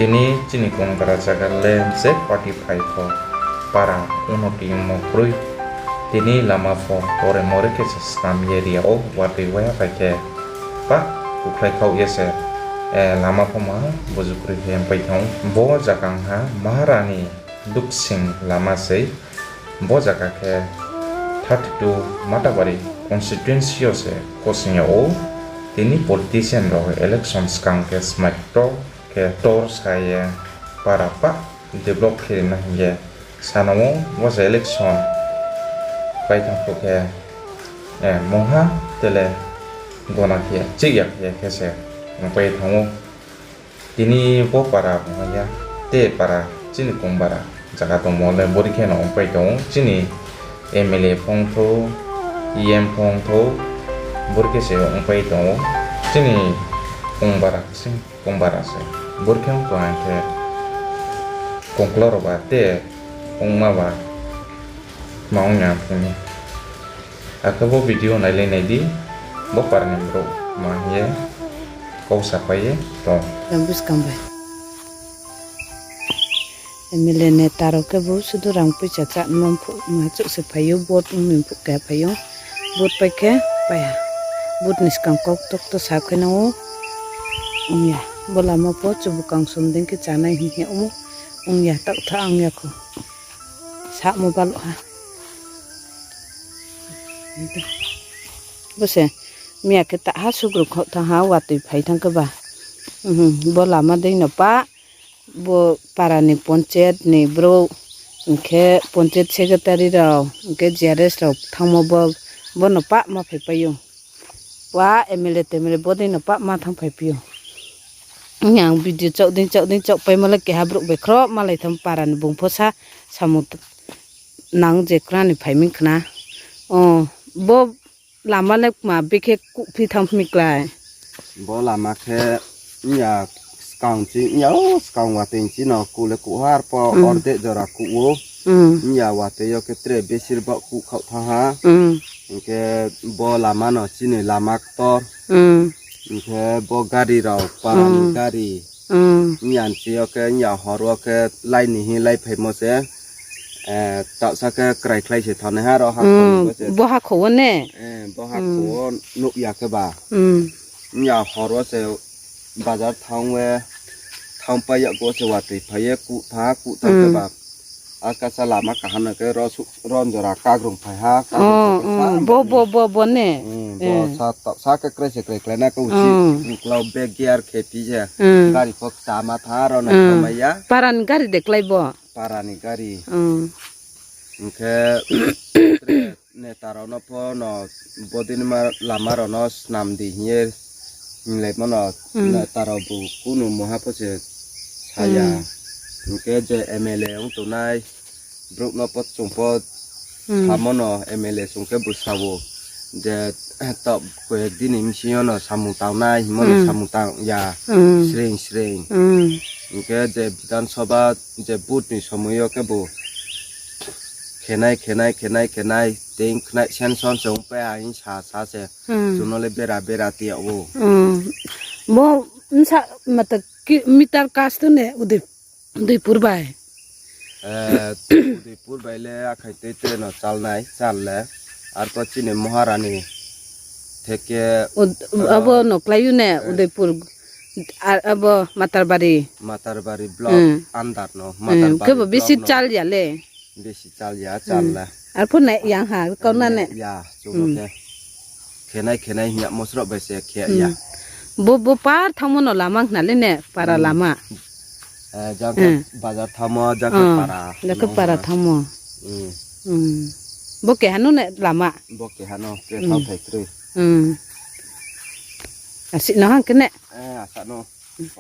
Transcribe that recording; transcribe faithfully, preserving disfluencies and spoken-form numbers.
Tini chini Kongbara zaga le je party phai pho para unoti ongmo kroi. Tini lama pho pore more khe se snam ye ri yag ou, watoi waiha phai khe pa kukhrai khaoh ye se, eh, lama pho ma buju kroi khe pai thanng ou. Bo zaga ong ha Maharani Duksing lama sei. Bo zaga khe thirty-two Matabari constituency yo se khosing yag ou. Tini politician rao election skang khe smai ktor khe ktor sa ye para pa develop khe ri na hing ye sanang ou. Bo se election pai thanng phuh khe, eh, mungha tele gona khe chih ya khe khe se ongpai thanng ou. Tini bo para ong ya, te para chini Kongbara zaga tongmo le bori khe no ongpai tong ou. Chini M L A phongthou, E M phongthou, bori khe se ongpai tong ou. Chini Kongbara kching Kongbara se bori khe ong tong hing khe, kongkla rao ba te ongma ba ma ong ya phung ni. Akhe bo video nailai nai di, bo para ni brouh ma hing ye kau sapai ye tong. Buskang bai. M L A neta rao khe bo sudu rang poicha chá nma phuh ma chouh se phai ou, vote ong ni phuh keha phai ou. Vote pai khe pai ha. Vote ni skang kau ktokto sa khe nang ou. Ong ya. Bo lama pho chubu kangsom dei khe chánai hing ye ong ou. Ong ya, taoh tha ong ya kho. Samo baluh ha. Bo se, miya khe ta ha sugru khaoh thanng ha, watoi phai thanng khe ba. Bo lama dei no pa, bo para ni panchayat ni brouh, hing khe panchayat secretary rao, hing khe G R S rao thanngmo bo, bo no pa ma phaipai ou. Wa M L A te M L A bo dei no pa ma thanngphaipai ou. Ang video chaoh dei chaoh dei chaohpaimo le keha brouh bai khroh malai tham para ni bung pho sa samung nang je kra ni phai mi khna. O, bo lama le kma bekhe kuhphi thanng mi klái. Bo lama khe, ya, skang chi, ya, o, skang watoi chi no kuh le kuh har pho, ordek jora kuh ou. Ya, watoi yo khe tre besir bo kuh khaoh thanng ha. Hing khe bo lama no chini lama ktor. Hing khe bo gari rao, para ni gari. Ya, chi yo khe, ya, hor wo khe, lai ni hing lai phaimo se. Taohsa khe kraikhlai se thanngnaiha ro hakhor ni bo se. Bo hakhor wo ne? Bo hakhor wo nuh ya khe ba. Ya, hor wo se bazar thanng ye, thanngpai yag wo se watoi phai ye kuh thanng, kuh thanng khe ba. Akasa lama kaham no khe ro jora kagrung phai ha, kagrung phai khe sa bo, bo, bo, bo ne? Bo sa taohsa khe krai se kraikhlai na khe uchih, uklau bag gear khe phi se. Gari pho kchama thanng ro no thanngmai ya. Para ni gari de klái bo? Para ni gari. Hing khe neta rao no pho no bodei ni ma lama rao no snam di hing ye hinglaimo no neta rao bu kunu mungha pho se sa ya. Hing khe je M L A ong tongnai brouh no pho chung pho samo no M L A chung khe bu sa ou je taoh koyek din ni bsing yo no samung tangnai hingmo no samung tang ya sreing sreing. Hing khe je Bidhan Sabha je vote ni somoi yo khe bu khenai, khenai, khenai, khenai, tei khnai sanction se ongpai ha hing sa, sa se. Chung no le bera, bera ti yag ou. Bo bsa mata meter kas to ne Udaipur bai? Udaipur bai le akhai tei tre no chal nai, chal le. Arphuh chini Maharani theke abo no klái ou ne, Udaipur, abo Matarbari. Matarbari block under no, Matarbari khe bo bisi chal ya le. Bisi chal ya, chal le. Arphuh nai yang ha, kau na ne? Ya, chung no khe. Khenai, khenai hing ya, mosrok bai se khe ya. Bo, bo par thanngmo no lama khna le ne, para lama. Jang khe bazar thanngmo, jang khe para. Jang khe para thanngmo. Bo keha no ne lama? Bo keha no, tre thanng thai kroi. Asi no hang khe ne? Asa no.